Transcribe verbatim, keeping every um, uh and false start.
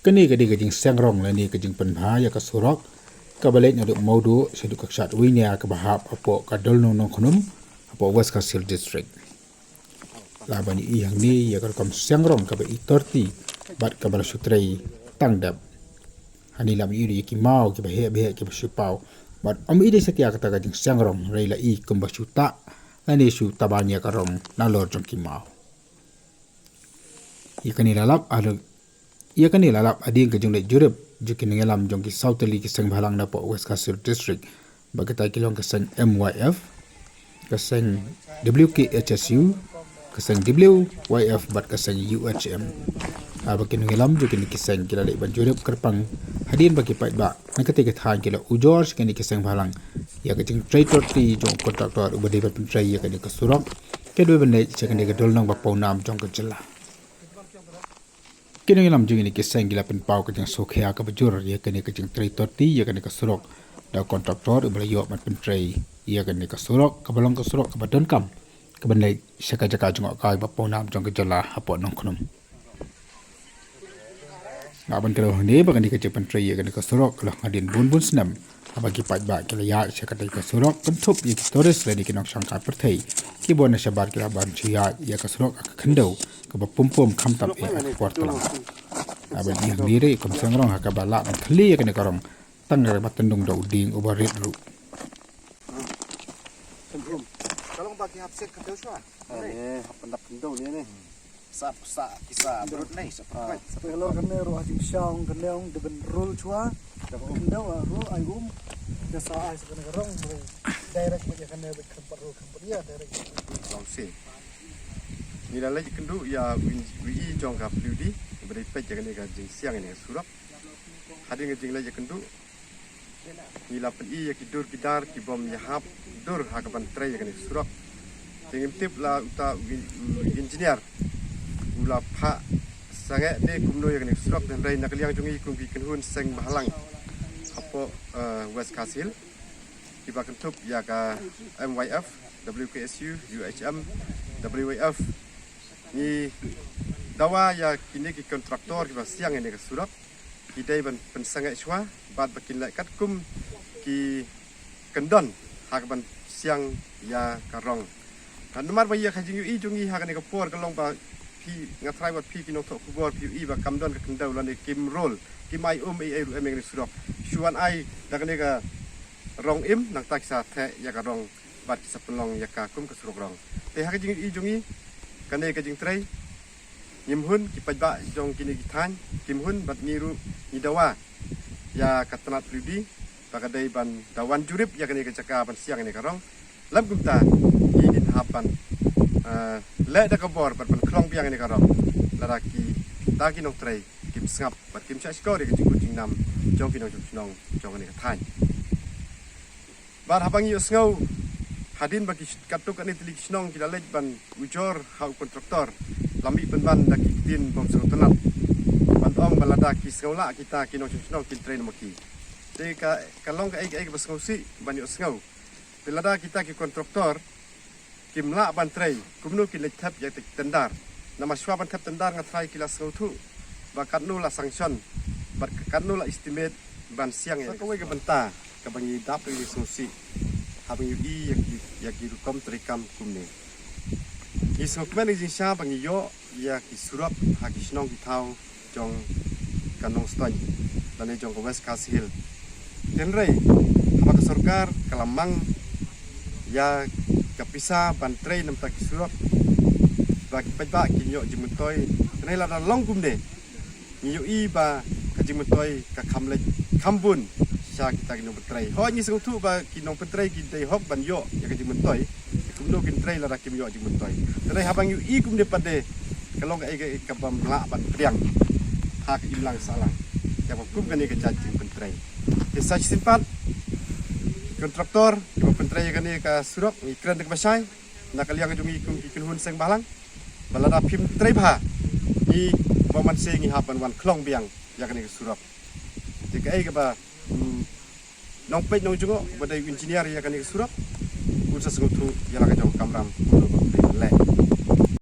Kane ka dei ka jingsiang rong lane ka jingpynbha ïa ka surok kaba leit naduh Mawduh shaduh ka kshat Uinia kaba hap hapoh ka Dolnung Nongkhnum hapoh West Khasi Hills District. La ban ïohi hangne ïa ka rukom siang rong kaba i torti bad kaba la shu trei tang dep. Hangne la ban ïohi ïa ki maw kiba heh ba heh kiba shu paw bad ym i dei satia kata ka jingsiang rong, hynrei la i kumba shu tah lane shu taban ïa ka rong nalor jong ki maw. Ïa kane la lap, ïa kane la lap hadien ka jingleit jurip jong ki nongïalam jong ki saw tylli ki seng bhalang napoh West Khasi Hills District, ba kita ki long ka seng M Y F, ka seng W K H S U, ka seng W Y F bad ka seng U H M. Haba ki nongïalam jong kine ki seng ki la leit ban jurip kyrpang hadien ba ki paidbah na kata ka thaiñ ki la ujor sha kine ki seng bhalang ïa ka jingtrei torti jong u kontraktor uba dei ban pyntrei ïa kane ka surok, ka dei ban leit sha kane ka dolnong ba pawnam jong ka jylla. Ki nongïalam jong kine ki seng ki la pynpaw ka jingsngewkhia kaba jur ïa kane ka jingtrei torti ïa kane ka surok da u kontraktor uba la ïoh ban pyntrei ïa kane ka surok kaba long ka surok kaba donkam kaban leit sha ka jaka jngohkai ba pawnam jong ka jylla hapoh Nongkhnum. Nga ban kdew hangne ba kane ka jingpyntrei ïa kane ka surok ka long hadien bun bun snem haba ki paidbah ki la ïaid sha katei ka surok kynthup ïa ki tourist lane ki nongshong ka pyrthei kiba wan na shabar ki la ban shu ïaid ïa ka surok ha ka khyndew kaba pum pum khamtam eh ha ka por tlang. Nga ban ïohi hangne ruh ïa ka rukom siang rong ha kaba lah ban thylli ïa kane ka rong tang da kaba tyndong da u dieng uba rit ruh. Ka long ba ki hap siang khyndew shuwa. Ane hap pyndap khyndew ne ne. Sa sa ki sa brut ne sa. Sa halor kane ruh ha jingshaw kane ong da ban rul shuwa. Da khyndew ruh ai um. Da sa ai sa kane ka rong ruh. Direct ba ïa kane ba kham pat rul kham pat ïa direct. Long si. Ngi la leit kynduh ïa u i jong ka P W D ba dei peit ïa kane ka jingsiang ïa kane ka surok. Hadien ka jingleit ïa kynduh ngi la pyni ïa ki dur ki dar ki bym ïahap dur ha kaban trei ïa kane ka surok. Te ngim tip la uta u engineer u la phah sangeh ne kumno ïa kane ka surok, hynrei na ka liang jong ngi kum ki kynhun seng bhalang hapoh West Khasi Hills kiba kynthup ïa ka M Y F, W K S U, U H M, W Y F, ngi dawa ïa kine ki kontraktor kiba siang ïa kane ka surok ki dei ban pynsangeh shuwa bad ba kin leh katkum ki kyndon ha kaban siang ïa ka rong. Namar ba ïa ka jingïohi jong ngi ha kane ka por ka long ba phi, nga tharai wat phi ki nongthoh khubor phi ïohi ba kam don ka khyndew lane kim rul, kim ai um ei ei ruh em ïa kane ka surok. Shu wan ai da kane ka rong im nangta ki sa theh ïa ka rong bad ki sa pynlong ïa ka kum ka surok rong. Te ha ka jingïohi jong ngi kane ka jingtrei ngim hun, ki paidbah jong kine ki thaiñ kim hun bad ngi ruh ngi dawa ïa ka tnat P W D ba ka dei ban da wan jurip ïa kane ka jaka ban siang ïa kane ka rong. Lem kumta ngi ngin hap ban leh da ka bor bad ban khlong biang ïa kane ka rong lada kita ki nongtrei kim sngap bad kim shah shkor ïa ka jingkut jingnam jong ki nongshong shnong jong kane ka thaiñ. Bad haba ngi ïohsngew hadien ba ki katto katne tylli ki shnong ki la leit ban ujor ha u kontraktor, la mih pynban da ki ktien bym sngewtynnat ban ong ba lada ki sngew lah kita ki nongshong shnong kin trei namar ki. Te ka, ka long kaei kaei kaba sngewsih ban ïohsngew. Te lada kita ki kontraktor kim lah ban trei, kumno kin leit thep ïa ki tender? Namar shuwa ban thep tender nga tharai ki la sngewthuh ba katno la sanction bad katno la estimate ban siang ïa. Sa kawei ka bynta kaba ngi dap ïa ngi sngewsih haba ngi ïohi ïa ki, ïa ki rukom treikam kumne. Ngi sngewkmen ïa ka jingshisha ba ngi ïoh ïa ki surok ha ki shnong ki thaw jong ka Nongstoiñ lane jong ka West Khasi Hills. Hynrei haba ka sorkar ka la mang ïa ka pisa ban trei namar ki surok ba ki paidbah kin ïoh jingmyntoi, hynrei lada long kumne ngi ïohi ba ka jingmyntoi ka kham leit kham bun sha kita ki nongpyntrei. Hooid ngi sngewthuh ba ki nongpyntrei ki dei hok ban ïoh ïa ka jingmyntoi, kumno kin trei lada kim ïoh jingmyntoi? Hynrei haba ngi ïohi kumne pat de ka long kaei kaei kabym lah ban pdiang ha ka imlang sahlang ïa ka kum kane ka jait jingpyntrei. Te sa shisien pat ki kontraktor kiba pyntrei ïa kane ka surok ngi kren da kaba shai na ka liang jong ngi kum ki kynhun seng bhalang ba lada phim trei bha ngi ba man se ngi hap ban wan khlong biang ïa kane ka surok. Te kaei kaba nongpeit nongjngoh ba dei u engineer ïa kane ka surok un sa sngewthuh ïa la ka jong ka kamram.